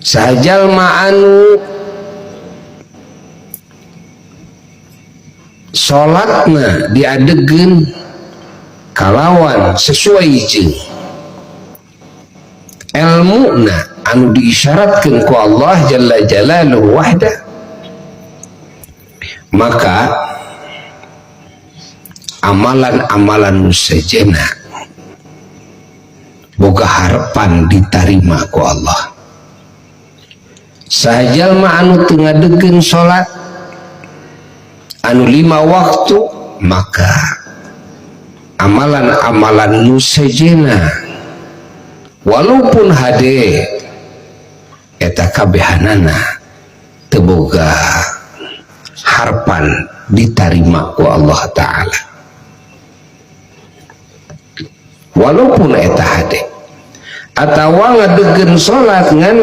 Saha jalma anu salatna diadegeun kalawan sesuai jeung elmuna anu diisyaratkeun ku Allah Jalla Jalaluhu wahda, maka amalan-amalan nu sejenna boga harapan ditarima ku Allah. Saha jalma anu teu ngadegeun salat anu 5 waktu, maka amalan-amalan nu sejenna walaupun hade eta kabehanana teu boga harapan ditarima ku Allah Ta'ala, walaupun eta hade. Atawa ngadegeun salat ngan